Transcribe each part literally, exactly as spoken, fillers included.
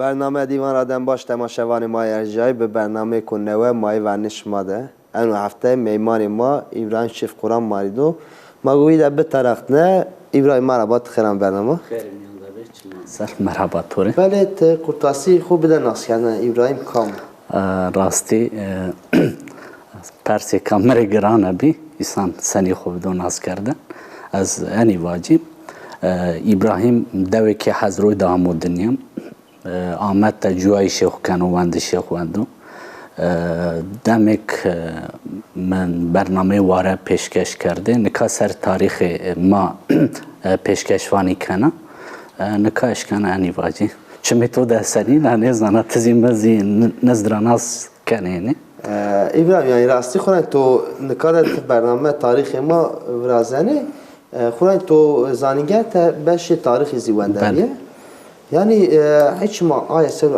Bername Dîvan ra dem baş temaşevanê ma yê erjayî, bi bernameyêko newe ma yê vernê şima de. Eno hefte meymanê ma Îbrahîm Şêf Quran ma rê do. Ma go wî de bitereqtine. Îbrahîm, merhaba, ti xêr amê bernama. Xêr mîyan de be, çiman ser. Merhaba to rê. Belê, ti qurtasî xwu bide naskerdene, Îbrahîm kam o? E, rastî, e, persêka mi rê giran bî, însan senî xwu bido naskerdin. Ez enî vacî, e, Îbrahîm dewêkê Hezroy de amo dinya. E, Amed de cuyayîşê xwu keno, wendişê xwu wendo. E, demêk, e, min bernameyê Ware pêşkeş kerdê. Nika ser tarîxê ma, e, pêşkeşvanî kena. E, nika eşkena enî vacî. Çimê to de senîn a, nêzana, ti zî mi zî n-, nizdira nas kenê enî. E, Îbrahîm, yanî rastî xwu ra to nika de ti bername tarîxê ma virazenê. E, xwura to zanîngeh de beşê tarîxî zî wende bîye. Belê. Yanî, e, hîç ma aye ser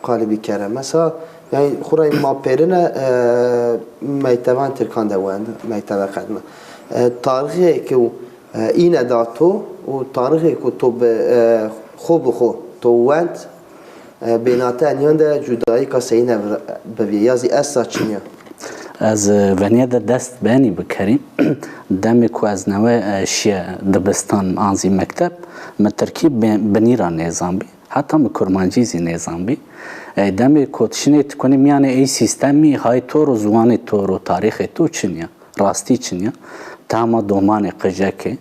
qalî bikere. Mesela, yanî xwura ma pêrine, e, mekteban tirkan de wend, mektebe qedime. E, tarîxê ke, e, îne da to û tarîxê ku to bi, e, xo bi xo to wend, e, bênate eniyan de cudayîka seyîne vir-, bivîye, ya zî esta çinî ya? Ez, e, venîye de dest bi enî bikerî. Demê ku ez newe, e, şîye dibistan an zî mekteb, mi tirkî bi-, binî ra nêzanbî. Heta mi kurmancî zî nêzanbî. E, demê ku ti şinê ti kunê mîyanê ey sîstemî, hay to ro, ziwanê to ro, tarîxê to çinî ya. Rastî çinî ya. Ti hema domanê, qijekê.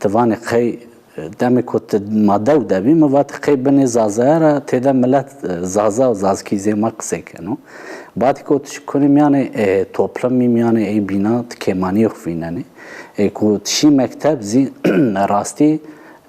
Ti vanê qey, e, demê ku ti ma dew de bî, mi vatî qey binê Zazaya ra têde milet, e, Zaza û Zazkî zê ma qisey keno. Badî ku ti şi kunê mîyanê, e, toplumî, mîyanê ey bîna ti kêmanîyê xwu vînenê. E, ku ti şî mekteb zî rastî,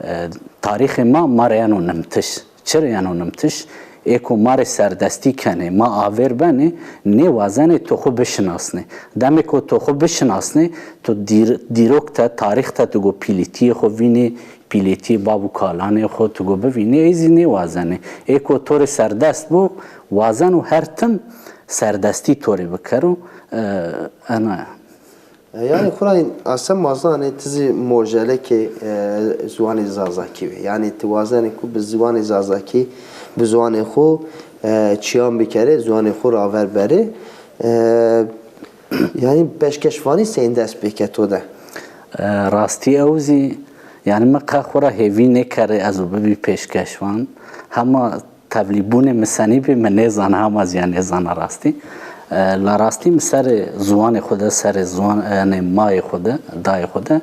e, tarîxê ma ma rê yeno nimtiş. Çi rê yeno nimtiş? Ê ku ma rê serdestî kenê, ma avêr benê, nêwazenê to xwu bişinasnê. Demê ku to xwu bişinasnê, to dîr-, dîrok de, tarîx de tu go pîlîtîyê xwu vînê, pîlîtîyê bav û kalanê xwu tu go bivînê, ey zî nêwazenê. Ê ku to rê serdest bo, wazeno her tim serdestî to rê bikero. E, ena ya. E, yanî xwura ase ma zanê ti zî mojelekê, e, ziwanê Zazakî bî. Yanî ti wazenê ku bi ziwanê Zazakî, bi ziwanê xwu, e, çîyan bikerê, ziwanê xwu raver berê. E, yanî pêşkeşvanî seyîn dest pêke to de? E, rastî ew zî, yanî mi qe xwura hêvî nêkerê ez û bibî pêşkeşvan. Hema tevlîbûnê mi senî bî, mi nêzana, hema zî ya nêzana rastî. E, la rastî mi serê ziwanê xwu de, serê ziwan, e, yanî mayê xwu de, dayê xwu de,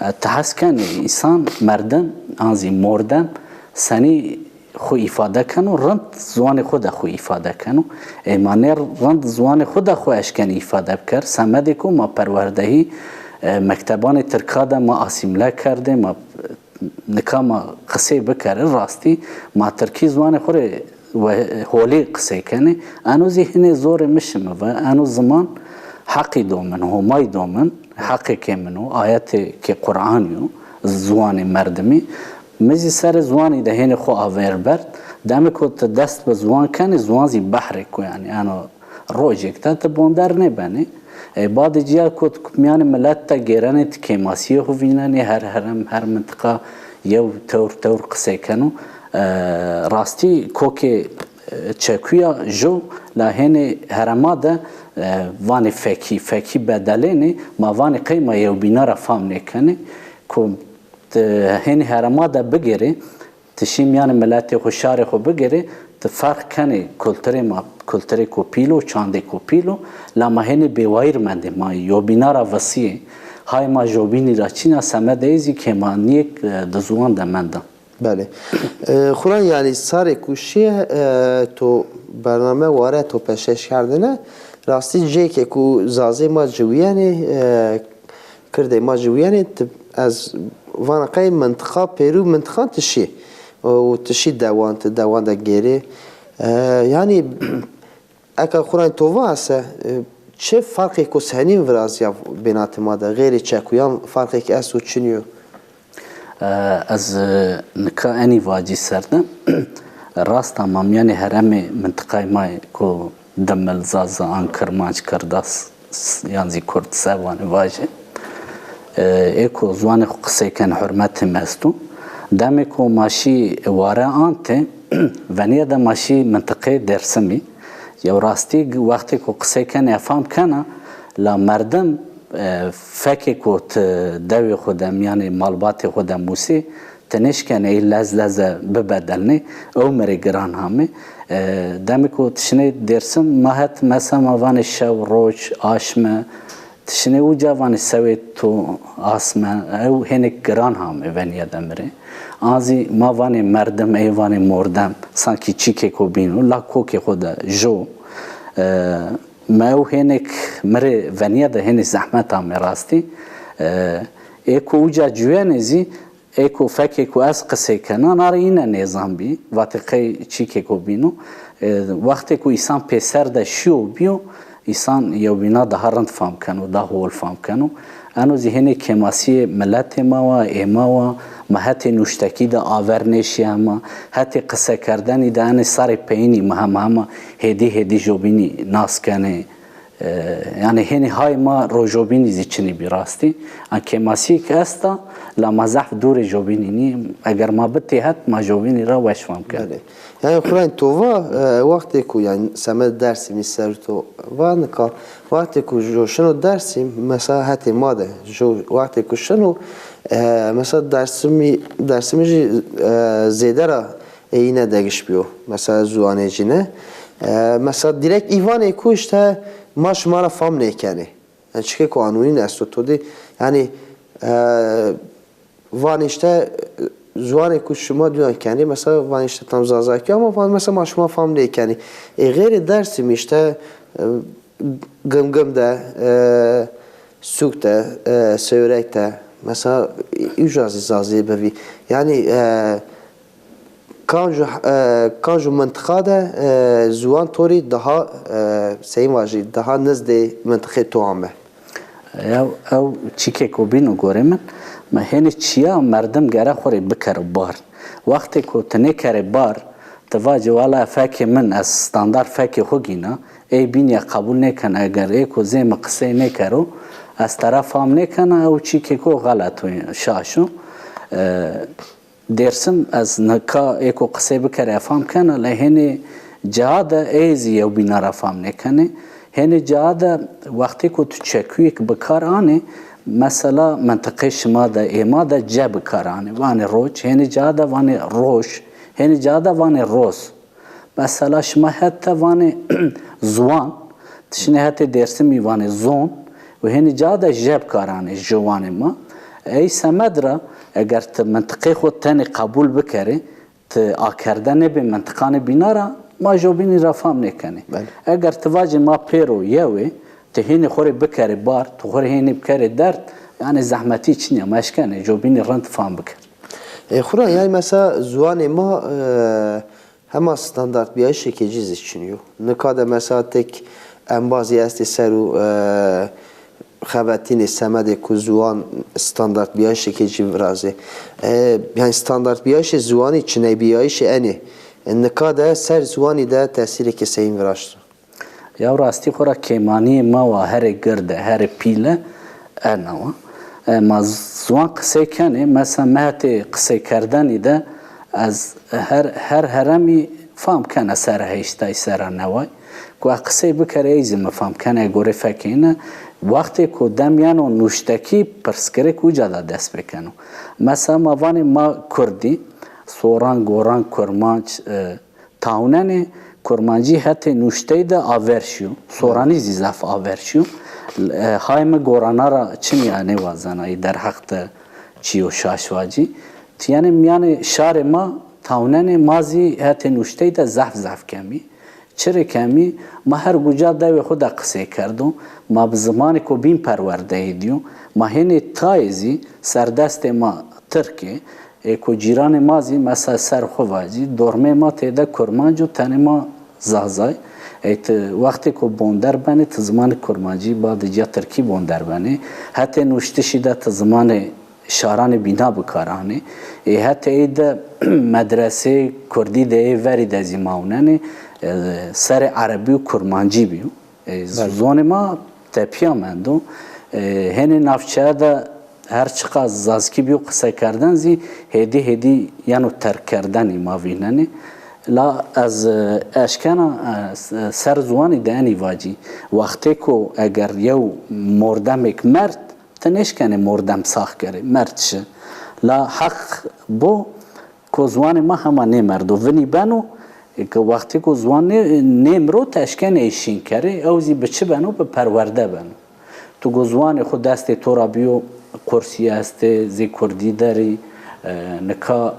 e, ti hes kenê însan, merdim, an zî mordem senî xwu îfade keno, rind ziwanê xwu de xwu îfade keno. Ê ma nê rind ziwanê xwu de xwu eşkenê îfade biker, semedê ku ma perwerdehî, e, mektebanê tirka de ma asîmle kerdê, ma Nika ma qisey bikerê, rastî ma tirkî ziwanê xwu rê we holî qisey kenê. Eno zî hinê zorê mi şimi ve. Eno ziman heqî do min, Homayî do min, heqêkê min o, ayetêkê Quranî yo, ziwanê merdimî. Mi zî serê ziwanî de hênî xwu avêr berd. Demê ku ti dest bi ziwan kenê, ziwan zî behrêk o yanî. Eno Rojêk de ti bonder nêbenê. E, badê ci ya ku ti mîyanê milet de gêrenê, ti kêmasîyê xwu vînenê, her herem, her mintiqa yew tewr tewr qisey keno. E, rastî kokê, e, çekuya jo, la hênê herema de, e, vanê fekî, fekî bedelênê, ma vanê qey ma yewbîna ra fam nêkenê. Ku ti hênî herema de bigêrê, Ti şî mîyanê miletê xwu, şarê xwu bigêrê, ti ferq kenê kulturê ma, kulturêko pîl o, çandêko pîl o, la ma hênî bêwayîr mendê, ma yobîna ra visîyê. Hay ma jobînî ra çin a, semedê ey zî kêmanîyêk, e, di ziwan de menda. Belê. E, Xuran, yanî sarê ku şîye, e, to bername Ware to peşkeş kerdine, rastî cêkê ku zazê ma ciwîyenê, e, Kirdê ma ciwîyenê, ti, ez vana qey mintiqa pêrû mintiqan ti şî. Û ti şî dewan, ti dewan de gêrê. E, yanî, eka Xuran to va ese, e, çi ferqêko senîn virazîya bênatê ma de? Xêrê çekuyan ferqêk esto, çinî yo? E, ez, e, nika enî vacî ser de. Rast a, ma mîyanê heremê mintiqayê ma yê ku Dimil, Zaza an Kirmanc, Kirdas, s-, yan zî Kurd se vanê vajê. E, ê ku ziwanê xwu qisey kenê hurmetê mi esto. Demê ku ma şî Ware ante, Venîye de ma şî mintiqê Dêrsimî. Yew rastî wextêko qisey kenê fam kena, la merdim, e, fekêko ti dewê xwu de, mîyanê malbatê xwu de musê, ti nêşkenê ey lez leze bibedelnê, ew mi rê giran hamê. E, demêko ti şinê Dêrsim, ma het mesela ma vanê şew, roj, aşme, ti şinê uca vanê sewê to, asme, ew hênêk giran hamê venîye de mi rê. An zî ma vanê merdim, ey vanê mordem, sankî çîkêko bîno, la kokê xwu de jo. E, mi ew hênêk mi rê venîye de hênî zehmet amê rastî. E, êko uca cuyenê zî, êko fekêko ez qisey kena, na rê îne nêzan bî, vatê qey çîkêko bîno. E, wextêko îsan pêser de şîyo bîyo, îsan yewbîna daha rind fam keno, daha hol fam keno. Eno zî hênê kêmasîyê miletê ma wa, ê ma wa, ma hetê nuştekî de aver nêşî hema, hetê qisekerdenî de enê sarê peyînî ma hema hema hêdî hêdî jobînî nas kenê. E, yanî hênî hay ma rojobînî zî çinî bî rastî. A kêmasîyêk esta, la ma zehf dûrê jobînî nî. Eger ma bitê het, ma jobînî ra weş fam kenê. Belê. Yanî xurayên to va, e, wextêko yanî semed Dêrsimî ser to va nika, wextêko jo şino Dêrsim, mesela hetê ma de, jo wextêko şino, e, mesela Dêrsimî, Dêrsimî jî, e, zêde ra ey îne degiş bîyo. Mesela ziwanê cîne. E, mesela direkt î vanê ku îşte ma şima ra fam nêkenê. Yanî çike ku anûnîn esto to dî. Yanî, e, vanê îşte, e, ziwanê ku şima dîwan kenê, mesela vanê îşte tam zazakî ama van mesela ma şima fam nêkenê. Ê xeyrê Dêrsimî îşte, e, Gimgim de, e, Sûk de, e, Sêwreg de, mesela, uca zî zazî bivî. Yanî, e, kancu, e, kancu mintiqa de, e, ziwan to rê daha, e, seyîn vajî, daha nizdê mintiqê to ame? Ew, ew çîkêko bîno gorê min. Mi hênî çîya merdim gere xwu rê bikero bar. Wextêko ti nêkerê bar, ti vacê wela fekê min, ez standart fekê xwu gîna, ey bînîya qebûl nêkena, eger êko zê mi qisey nêkero, ez tera fam nêkena, ew çîkêko xelet o, şaş o. E, Dêrsim ez nika êko qisey bikerê fam kena, lê hênê ca de ey zî yewbîna ra fam nêkenê. Hênê ca de wextêko tu çekuyêk bi kar anê, mesela mintiqê şima de, ê ma de ce bi kar anê. Vanê roc, hênê ca de vanê roj, hênê ca de vanê roz. Mesela şima het de vanê ziwan, ti şinê hetê Dêrsimî vanê zon û hênî ca de je bi kar anê, ji wanê ma. Ey semed ra eger ti mintiqê xwu tenê qebûl bikerê, ti akerde nêbê mintiqanê bîna ra, ma jobînî ra fam nêkenê. Belê. Eger ti vacê ma pêro yew ê, ti hênî xwu rê bikerê bar, ti xwu rê hênî bikerê derd, yanî zehmetî çin ya, ma eşkenê jobînî rind fam biker. E, xwura, yanî mesela ziwanê ma, e, hema standartbîyayîşêkê ci zî çinî yo. Nika de mesela tek embazî estê ser û, e, xebetînê semedê ku ziwan standartbîyayîşêkê ci virazê. E, yanî standartbîyayîşê ziwanî çineybîyayîşê enê. E, nika de ser ziwanî de tesîrêkê seyîn viraşto? Ya rastî xo ra kêmanîyê ma wa herê girde, herê pîle ena wa. E, ma ziwan qisey kenê, mesela mi hetê qiseykerdenî de ez her, her heremî fam kena sera heştay, sera neway. Ku ez qisey bikerê ey zî mi fam kena, gorê fekê îne. Wextê ku dem yeno nuştekî, pirsgirêk uca de dest pêkeno. Mesela ma vanê ma kurdî, soran, goran, kurmanc, e, tawnenê, kurmancî hetê nuştey de aver şîyo. Soranî zî zaf aver şîyo. E, hay mi gorana ra çinî ya nêwazena, ê derheq de çîyo şaş vacî. Ti yanî mîyanê şarê ma tawnenê, ma zî hetê nuştey de zaf zaf kemî. Çi rê kemî? Ma her guca dewê xwu de qisey kerdo. Ma bi zimanêko bîn perwerdeyê dîyo. Ma hênê tayê zî serdestê ma tirk ê. Ê ku cîranê ma zî mesela ser xwu vacî, dormê ma têde kurmanc û tenê ma zazay. Ê ti wextêko bonder benê, ti zimanê kurmancî, badê ca tirkî bonder benê. Hetê nuştişî de ti zimanê şaranê bîna bi kar anê. Ê hetê ey de medresê kurdî de ê verî de zî mawnenê, e, serê erebî û kurmancî bîyo. E, zonê ma tepîya mendo. E, hênê navçeya de her çiqas zazkî bîyo qisekerden zî hêdî hêdî yeno terkkerdenî ma vînenê. La ez, e, eşkena, e, s-, ser ziwanî de enî vacî. Wextêko eger yew mordemêk merd, ti nêşkenê mordem sax kerê, merd şi. La heq bo ko ziwanê ma hema nêmerdo. Vinî beno, ke wextêko ziwan nê-, nêmiro, ti eşkenê ey şîn kerê, ew zî bi çi beno? Bi perwerde beno. Tu go ziwanê xwu destê to ra bîyo, qursî estê, zê kurdî der î, e, nika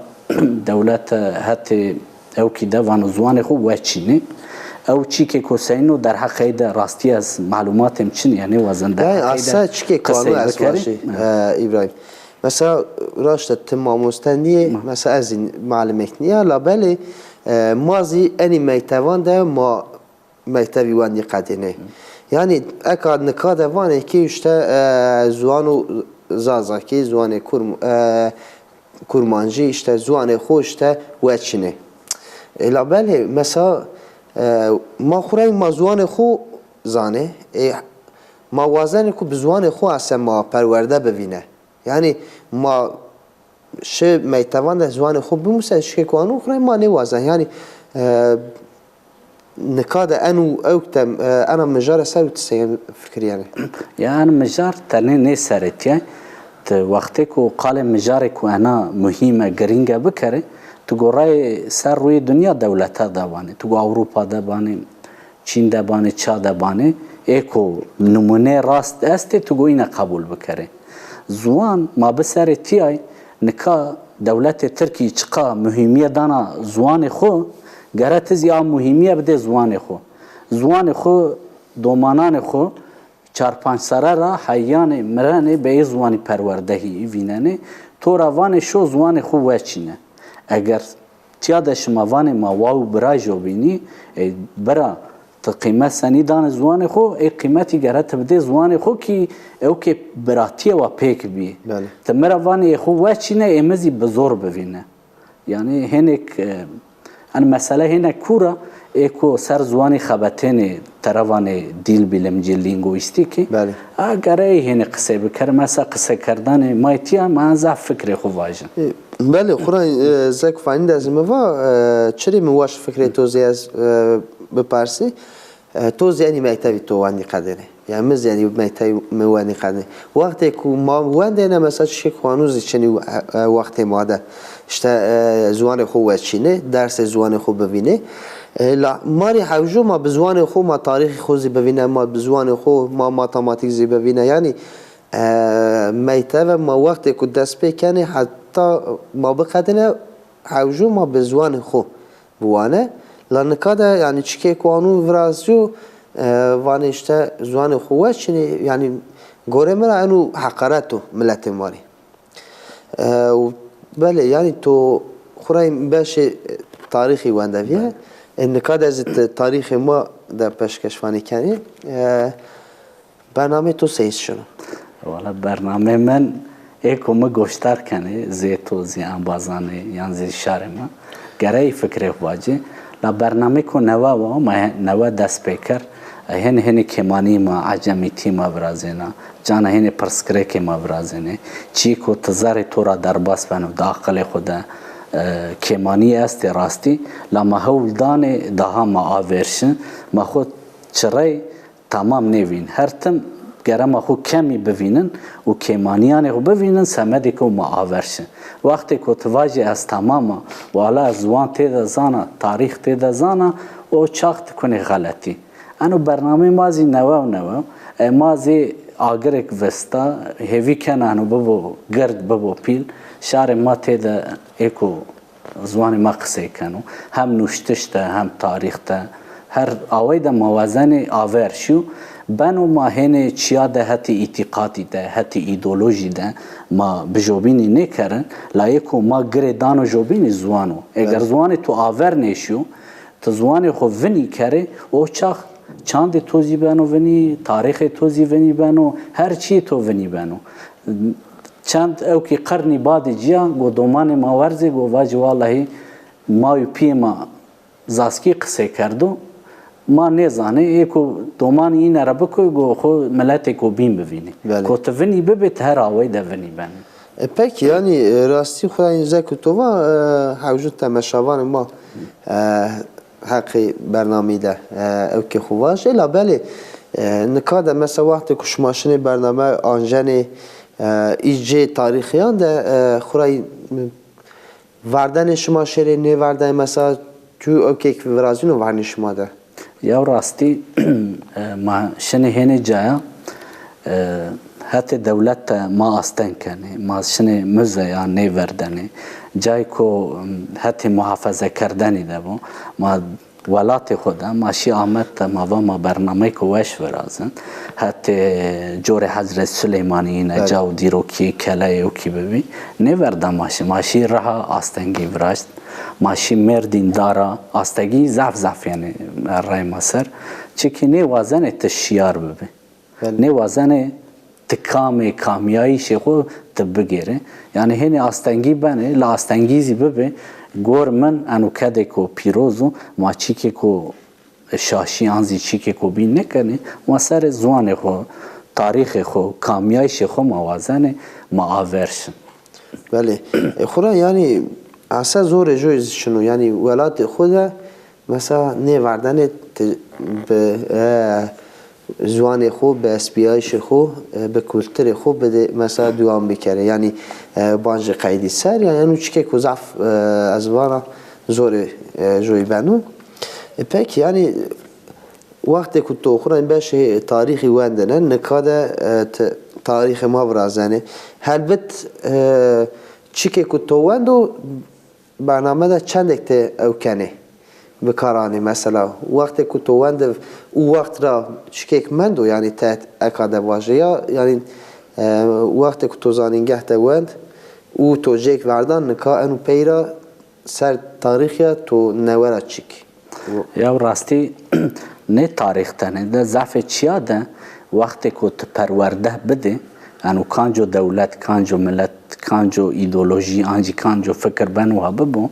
dewlete hetê ewkî de vano ziwanê xwu weçînê. Ew çîkê ko seyno derheqê de rastî ez malumatê mi çin, yanî wazen derheqê de qisey bikerî. Yanî asa çikê ku ano ez vajî, e, Îbrahîm. Mesela raşt e ti mamoste nîyê, mesela ez zî malimêk nîya, labelê, e, ma zî enî mektevan de ma mektevî wendî qedênê. Yanî eka nika de vanê ki îşte, e, ziwano zazakî, ziwanê kurm-, e, kurmancî, îşte ziwanê xo îşte weçînê. E, labelê mesela, e, ma xwu rey ma ziwanê xo zanê. E, ma wazenê ku bi ziwanê xo ese ma perwerde bivîne. Yanî ma şi mektevan de ziwanê xo bimuse, çikê ku ano xo rey ma nêwazen. Yanî, e, nika de eno ewk de, e, ena mijare ser û ti sey fikirîyenê? Ya en mijar tenê nê serê tîye. Ti wextêko qalê mijarê ku ena muhîm e, girîng e bikerê, ti go rayê ser rûyê dinya dewleta de vanê. Ti go Ewropa de vanê, Çîn de banê, ça de banê, ê ku nimûneyê rast estê, tu go îne qebûl bikerê. Ziwan, ma biserê tîyay, nika dewletê tirkî çiqa muhîmîye dana ziwanê xwu, gere ti zî a muhîmîye bidê ziwanê xwu. Ziwanê xwu, domananê xwu, çar panc serre ra heyanê, mirenê, bi ê ziwanî perwerdehî vînenê. To ra vanê şo ziwanê xwu weçîne. Eger tîya de şima vanê ma wa û bira jobînî, e, bira, ti qîmet senî danê ziwanê xwu, ê qîmetî gere ti bidê ziwanê xwu kî ewkê biratîye wa pêk bî. Belê. Ti mi ra vanê ê xwu weçîne, ê mi zî bi zor bivîne. Yanî hênêk, e, Yanî mesele hêne kûr a, ê ku ser ziwanî xebetênê, terevanê dîl bîlimcî, lîngoîstîkî, belê, a gere ey hênî qisey bikerê. Mesela qisekerdanê ma yê tîya, ma en zaf fikrê xwu vajin. E, belê, xwura, e, zek fanî de zî mi va, e, çirê mi waşt fikrê to zî ez, e, bipersî. E, to zî enî mektevî to wendî qedênê. Yanî mi zî enî mektevî mi wendî qedênê. Wextê ku ma wendêne, mesela çikê ku ano zî çinî, e, e, wextê ma de. Îşte, e, ziwanê xo weçînê, dersê ziwanê xo bivînê. E, la ma rê hewjo ma bi ziwanê xo, ma tarîxê xo zî bivîne, ma bi ziwanê xo, ma matematîk zî bivîne. Yanî, e, mekteve ma wextê ku dest pê kenê, heta ma biqedîne, hewjo ma bi ziwanê xo biwane. La nika de, yanî çikê ku ano virazîyo, e, vanê îşte ziwanê xo weçînê, yanî gorê mi ra eno heqaret o miletê ma rê. E, û belê, yanî to xwura beşê tarîxî wendevîye. Belê. E, nika de zî ti tarîxê ma de peşkeşvanî kenî. E, Bernameyê to sey şino? Wala bernameyê min, ê ku mi goşdar kenê, zê to, zê embazanê yan zê şarê mi, gereyî fikrê xwu vacê. La bernameyêko newe wa, ma he-, newe dest pê kerd. Hênî hênî kêmanî ma, ecemîtî ma virazêna. Cana hênî pirsgirêkê ma virazênê. Çî ku ti zerrê to ra derbas beno, di aqilê xwu de, e, kêmanî estê rastî. La ma hewl danê daha ma aver şi. Ma xwu çirey temam nêvîn. Her tim gere ma xwu kemî bivînin û kêmanîyanê xwu bivînin, semedê ku ma aver şi. Wextê ku ti vajî ez temam a, wala ez ziwan têde zana, tarîx têde zana, o çax ti kunê xeletî. Eno bernameyê ma zî newe û newe. E, ma zî agirêk vista, hêvî kena eno bibo gird, bibo pîl. Şarê ma têde ê ku ziwanê ma qisey keno. Hem nuştiş de, hem tarîx de, her awey de ma wazenê aver şîyo. Beno ma hênê çiya de hetê îtîqatî de, hetê îdeolojî de ma bijobînî nêkerin, la yê ku ma girê dano jobînî ziwan o. Eger, evet, ziwanê to aver nêşîyo, ti ziwanê xwu vinî kerê, o çax çandê to zî beno vinî, tarîxê to zî vinî beno, her çîyê to vinî beno. Çend ewkî qirnî badê cîya, go domanê ma werzê, go vacî wallahî ma û pîyê ma zaskî qisey kerdo, ma nêzanê, ê ku domanî îne ra bikoy, go xwu miletêko bîn bivînî. Belê. Ko ti vinî bibê, ti her awey de vinî benê. E, pekî, yanî, e, rastî xo ra zek û to va, e, hewcûn temeşavanê ma, e, heqê bernameyî de, e, ewkê xo vajê. Labelê, e, nika de mesela wextê ku şima şinê bername anjenê, e, î cê tarîxîyan de, e, xo ra vardene şima şêrê nêverdene, mesela tu ewkêk virazîno vernê şima de? Yew rastî, e, ma şinê hênê caya, e, hetê dewlet de ma asteng kenê, ma şinê muzeya nêverdenê, cayê ku, m, hetê muhafezekerdenî de bo, ma welatê xo de, ma şî Amed de, ma va ma bernameyêko weş virazin, hetê corê Hezret Suleymanî yîne, belê, ca û dîrokî, keleyê ewkî bibî, nêverda ma şî, ma şî Riha astengî viraşt, ma şî Mêrdîn, Dara, astegî zaf zaf, yanî, rey ma ser. Çikî nêwazenê ti şiyar bibî. Belê. Nêwazenê ti kamê kamîyayîşê xo ti bigêrê. Yanî hênî astengî benê, la astengî zî bibê, gor min eno kedêko pîroz o, ma çîkêko şaşî an zî çîkêko bîn nêkenê, ma serê ziwanê xo, tarîxê xo, kamîyayîşê xo ma wazenê, ma aver şin. Belê. E, xwura, yanî, esa zorê joyî zî şino. Yanî, welatê xo de, mesela, nêverdenê ti bi, e, ziwanê xo, bi estbîyayîşê xo, e, bi kulturê xo bidê, mesela, dewam bikerê. Yanî, e, bancê qeydî ser, yanî, eno çikêko zaf, e, ez vana zorê, e, joyî beno. E, pekî, yanî, wextê ku to xwura beşê tarîxî wendene, nika de, e, ti tarîxê ma virazenê. Helbet, e, çikê ku to wendo, bername de çendêk ti ew kenê, bi kar anê. Mesela, wextê ku to wendiv û wext ra çikêk mendo, yanî ti eka de vajê ya, yanî, e, wextê ku to zanîngeh de wend û to cêk verdan, nika eno pey ra ser tarîxîya to newe ra çik? Yew rastî nê tarîx tenê de zafê çiya de wextê ku ti perwerdeh bidê, eno kanco dewlet, kanco milet, kanco îdeolojî, an jî kanco fikir beno ha bibo,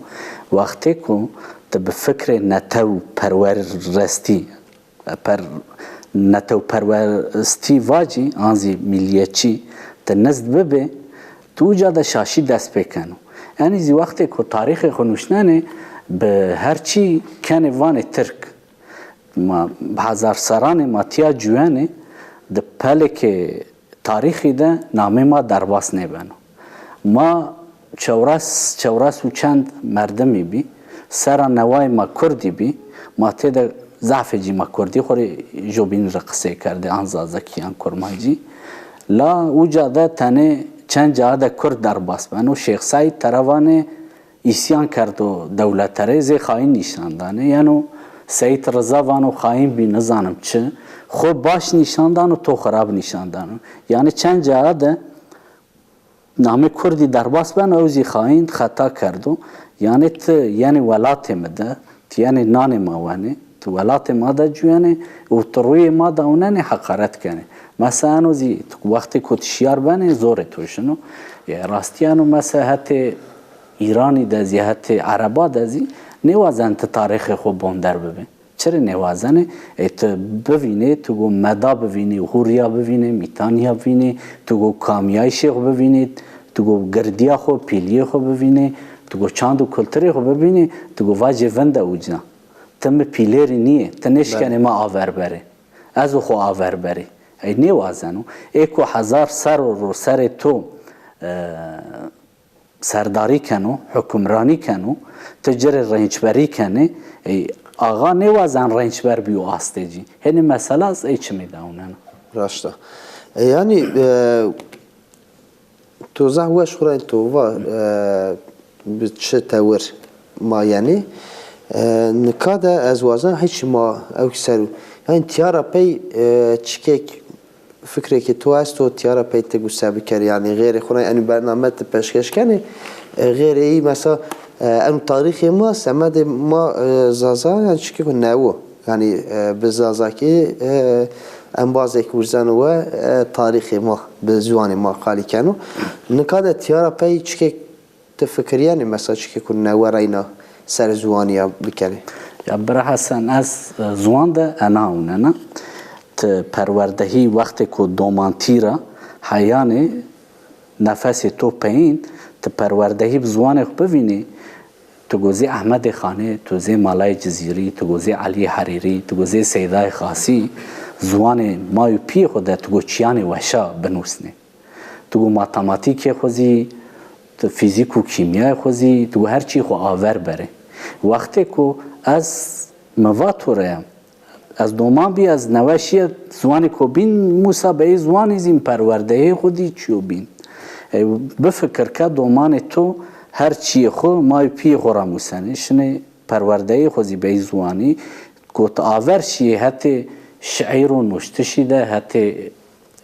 wextê ku ti bi fikrê netewperwerestî, per-, netewperwerestî vacî, an zî mîlîyetçî ti nizd bibê, ti uca de şaşî dest pê keno. Enî zî wextê ku tarîxê xo nuşnenê, bi her çî kenê vanê tirk. Ma bi hezar serranê ma tîya cuyenê, di pelêkê tarîxî de namê ma derbas nêbeno. Ma çewres, çewres û çend merdimî bî, sera newayê ma kurdî bî, ma têde zafê cî ma kurdî xo rê jobîn rê qisey kerdê, an zazakî an kurmancî. La uca de tenê çend caye de kurd derbas beno. Şêx Seîd tera vanê, îsyan kerdo dewlete rê, zê xayîn nîşan danê. Yeno Seyîd Riza vano xayîn bî, nizanim çi. Xo baş nîşan dano, to xirab nîşan dano. Yanî çend caye de namê kurdî derbas beno, ew zî xayîn, xeta kerdo. Yanî ti yenî welatê mi de, ti yenî nanê ma wenê, ti welatê ma de cuyenê û ti rûyê ma de ewnenê, heqaret kenê. Mesela eno zî wextê ku ti şiyar benê, zorê to şino. Yê rastî eno mesela hetê Îranî de zî, hetê Ereba de zî nêwazen ti tarîxê xo bonder bibê. Çirê nêwazenê? Ê ti bivînê, ti go Meda bivînê, Hûrîya bivînê, Mîtanîya bivînê, ti go kamîyayîşê xo bivînê, ti go girdîya xo, pîlîyê xo bivînê, ti go çand û kulturê xo bivînê, ti go vacê vinde uca. Ti mi pîlêrî nîyê, ti nêşkenê mi aver berê. Ez û xo aver berê. Ey nêwazeno. Ê ku hezar serro ro serê to, e, serdarî keno, hukimranî keno, ti ci rê rênçberî kenê, ey, axa nêwazen rênçber bîyo astê cî. Hênî mesela ez ey çimî de ewnena. Raşt a. E, yanî, e, to zaf weş xo ra to va, e, bi çi tewir ma yenê. E, nika de ez wazena hîç ma ewk ser o. Yanî tîya ra pey, e, çikêk fikrêkê to esto, tîya ra pey ti guse bikerî. Yanî xêrê xo ra enî bername ti pêşkêş kenê, e, xêrê î mesela, e, eno tarîxê ma, semedê ma, e, Zaza, yanî çikêko newo. Yanî, e, bi Zazakî, e, embazêk wirzeno we, e, tarîxê ma, bi ziwanê ma qalî keno. Nika de tîya ra pey çikêk ti fikirîyenê, mesela çikêko newe reyna ser ziwanî ya bikerê? Ya bira Hesen, ez, e, ziwan de ena ewnena. Ti perwerdehî wextêko domantî ra heyanê Nefesê to peyîn, ti perwerdehî bi ziwanê xo bivînî, ti go zê Ehmedê Xanê, ti zê Malayê Cizîrî, ti go zê Elî Herîrî, ti go zê Seydayê Xasî, ziwanê may û pîyê xo de ti go çîyanê weşa binusnê. Ti go matematîkê xo zî, ti fîzîk û kîmyayê xo zî, ti go her çî xo aver berê. Wextê ku ez mi va to re ya, ez doman bî, ez newe şîye ziwanê ko bîn, musa be ey ziwanî zî mi perwerdehê xo dî çîyo bîn. E, bifikir ke domanê to her çîyê xo may û pîyê xo ra musenê. Şinê perwerdeyê xo zî bey ziwanî. Got aver şîyê hetê şîîr û nuştişî de, hetê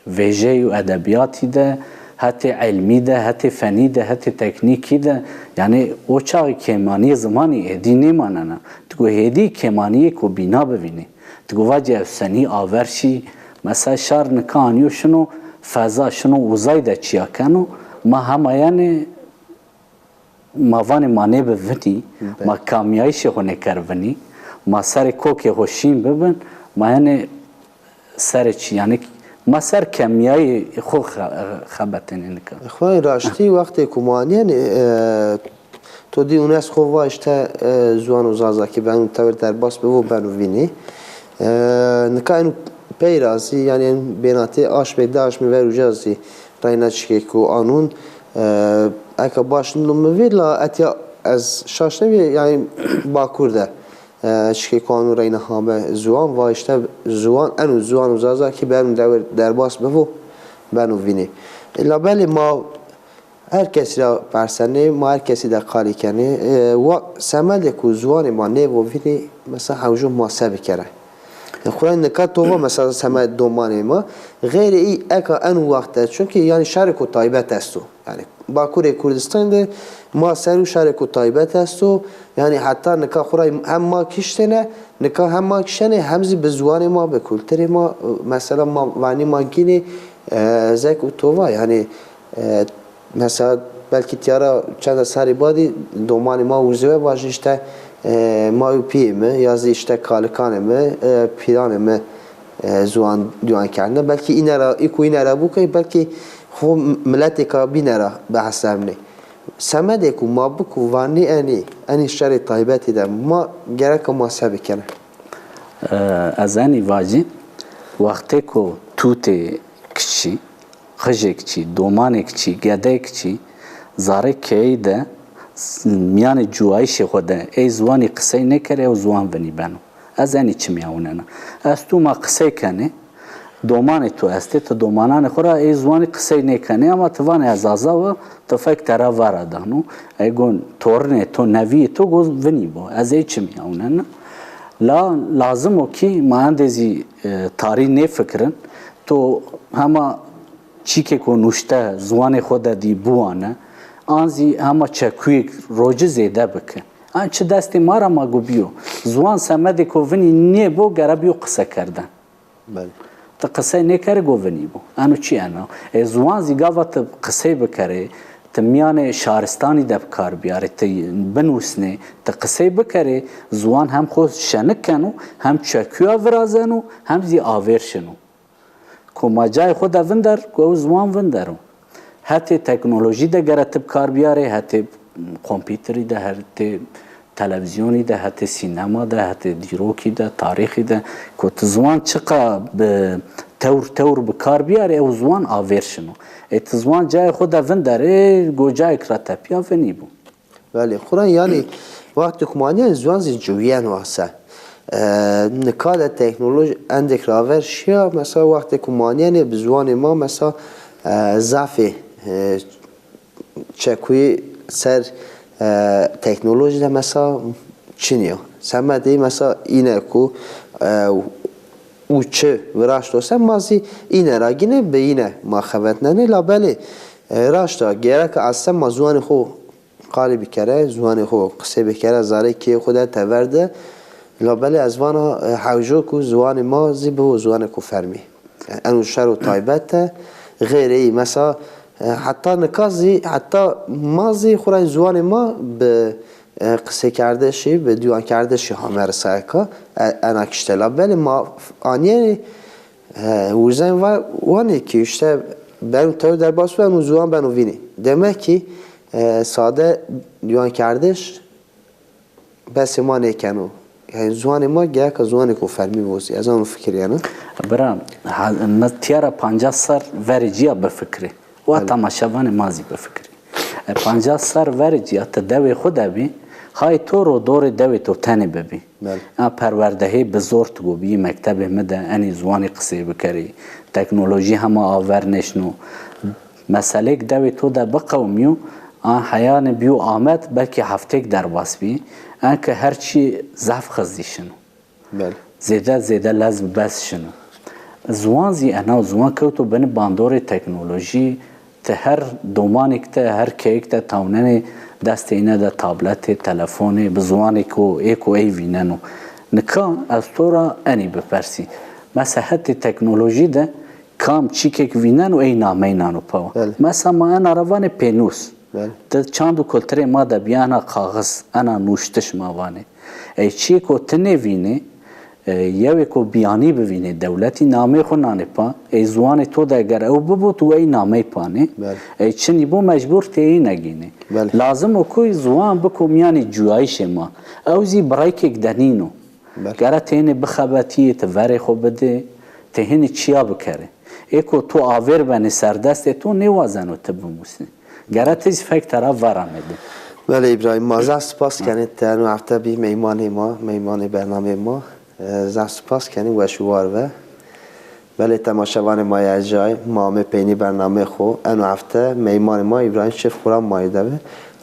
vejey û edebîyatî de, hetê ilmî de, hetê fenî de, hetê teknîkî de. Yanî o çaxî kêmanîyê zimanî êdî nêmanena. Ti go hêdî kêmanîyêko bîna bivînî. Ti go vacî ew senî aver şî. Mesela şar nika anîyo şino feza, şino uzay de çîya keno. Ma hema yanî ma vanê ma nêbi vinî, ma kamîyayîşê xo nêker vinî, ma serê kokê xo şîn bibin, ma yanî serê çî, yanî ma ser kemîyayê xo xe-, xebetênê nika. Xwayê raştî wextê ku ma anîyenê, e, to dî UNESCO va îşte, e, ziwano zazakî beno tewr derbas bibo beno vînî. E, nika eno pey ra zî, yanî en bênatê aşmê di aşmê ver uca zî reyna çikêko anûn. E, eka baş nino mi vîr la etya ez şaş nêbî, yanî Bakur de, e, çikêko anûn reyna hame ziwan, va îşte ziwan, eno ziwano zazakî beno dewr derbas bibo, beno vînî. E, labelê ma her kesî ra persenê, ma her kesî de qalî kenê. E, wa semedê ku ziwanê ma nêvo vînî, mesela hewjo ma se bikere? E, xwura nika to va mesela semedê domanê ma, xeyrê î eka eno wext de, çunkî yanî şarêko taybet esto. Yanî Bakurê Kurdistanî de ma ser û şarêko taybet esto. Yanî heta nika xwura hem ma kiştêne, nika hem ma kişenê, hem zî bi ziwanê ma, bi kulturê ma, mesela ma vanî ma gînê, e, zek û to va, yanî, e, mesela belkî tîya ra çenda serrî badî domanê ma uziwe vajî îşte, e, may û pîyê mi ya zî îşte kalikanê mi, e, pîranê mi, e, ziwan dîwan kerdine. Belkî îne ra, î ku îne ra bûkey, belkî xo miletêka bîne ra bihesebnê. Semedê ku ma biku vanî enî, enî şarê taybetî de ma gereka ma se bikene? E, ez enî vacî, wextê ku tutê kiçî, qijê kiçî, domanê kiçî, gedeyê kiçî, zarê keyeyî de, s-, mîyanê cuwayîşê xo de ey ziwanî qisey nêkerê, ew ziwan vinî beno. Ez enî çimîya winena. Ez tu ma qisey kenê, domanê tu estê, ti domananê xo ra ey ziwanî qisey nêkenê, ama ti vanê ez azaw a, ti fek tera vara dano. Ey gon torinê to, nevîyê to go vinî bo. Ez ey çimîya winena. La lazim o kî ma endê zî, e, tarî nêfikirin. To hema çîkêko nuşte ziwanê xo de dî biwane, an zî hema çekuyêk roci zêde bike. An çi destê ma ra ma go bîyo. Ziwan semedêko vinî nêbo, gere bîyo qisekerden. Belê. Ti qisey nêkerê go vinî bo. Eno çi eno? Ê ziwan zî gava ti qisey bikerê, ti mîyanê şaristanî de bi kar bîyarê, ti binusnê, ti qisey bikerê, ziwan hem xo şenik keno, hem çekuya virazeno, hem zî avêr şino. Ku ma cayê xo de vinder, ku ew ziwan vinder o. Hetê teknolojî de gere ti bi kar bîyarê, hetê kompîterî de, hetê televîzyonî de, hetê sînema de, hetê dîrokî de, tarîxî de, ku ti ziwan çiqa bi tewr tewr bi kar bîyarê, ew ziwan avêr şino. Ê ti ziwan cayê xo de vinderê, go cayêk ra tepîya vinî bo. Belê, xwura yanî wextê ku ma nîyanê ziwan zî ciwîyeno ase. E, nika de teknolojî endêk raver şîya, mesela wextê ku ma nîyanê bi ziwanê ma mesela, e, zafê, e, çekuyê ser, e, teknolojî de mesela çinî yo. Semedê mesela îne ku, e, û çi viraşto se ma zî îne ra gîne bi îne ma xebetnenê. Labelê, e, raşta gereka ase ma ziwanê xo qalî bikere, ziwanê xo qisey bikere, zarê keyê xo de tever de. Labelê ez vana, e, hewjo ku ziwanê ma zî bibo ziwanêko fermî. Yanî eno şaro taybet de, xeyrê î, mesela, e, heta nika zî, heta ma zî xwura ziwanê ma bi, e, qiseykerdişî, bi dîwankerdişî hame risayeka, e, ena kişte. Labelê ma anîyenê, e, wirzên va-, vanê ki îşte Beno tew derbas beno, ziwan beno vînî. Demek ki e, sade diwankerdiş besê ma nêkeno. Yanî ziwanê ma gereka ziwanêko fermî bibo zî. Ez ano fikirîyena. Bira, ha, na tîya ra pancas serr verê cîya bifikirê. Wa temaşevanê ma zî bifikirê. E, pancas serr verê cîya ti dewê xwu de bî, hay to ro dorê dewê to tenê bibî. Belê. A perwerdehê bi zor tigo bî, mektebê mi de enê ziwanî qisey bikerê. Teknolojî hema aver nêşino. Meselêk dewê to de biqewimîyo, a heyanê bîyo amed, belkî heftêk derbas bî. Enke her çî zehf xizdî şino. Belê. Zêde zêde lez bi bes şino. Ziwan zî ena ziwan kewto binî bandorê teknolojî, ti her domanêk de, her keyêk de tawnenê destê îne de tabletê, telefonê, bi ziwanêko êko ey vîneno. Nika ez to ra enî bipersî. Mesela hetê teknolojî de kam çîkêk vîneno ey namey nano pawa. Belê. Mesela ma ena ra vanê pênûs. Belê. Di çand û kulturê ma de bîya ena kaxiz, ena nuştiş ma vanê. Ey çîyêko ti nêvînê, e, yewêko biyanî bivînê, dewletî nameyê xwu nanê pa. Ey ziwanê to de eger ew bibo, tu ey namey panê. Belê. Ey çinî bo, mecbur têyî negînê. Belê. Lazim o ku ziwan biko mîyanê cuyayîşê ma. Ew zî bi reykêk de nîno. Belê. Gere ti hênî bixebetîyê, ti verê xwu bidê, ti hênî çiya bikerê. Êko to avêr benê serdestê to nêwazeno ti bimusnê. Gere ti zî fek te ra veramedê. Belê Îbrahîm, ma zaf spas kenê ti eno hefte bî meymanê ma, meymanê bernameyê ma. E, zaf spas kenê, weş û war ve. Belê temaşevanê ma yê ezîz, ma amê peynî bernameyê xwu. Eno hefte meymanê ma Îbrahîm Şêf Xuran ma yê de bi.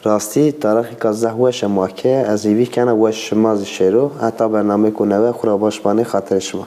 Rastî tarixêka zaf weş a ma ke, ez hêvî kena weş şima zî şêro. Heta bernameyêko newe xwu ra baş manê, xatirê şima.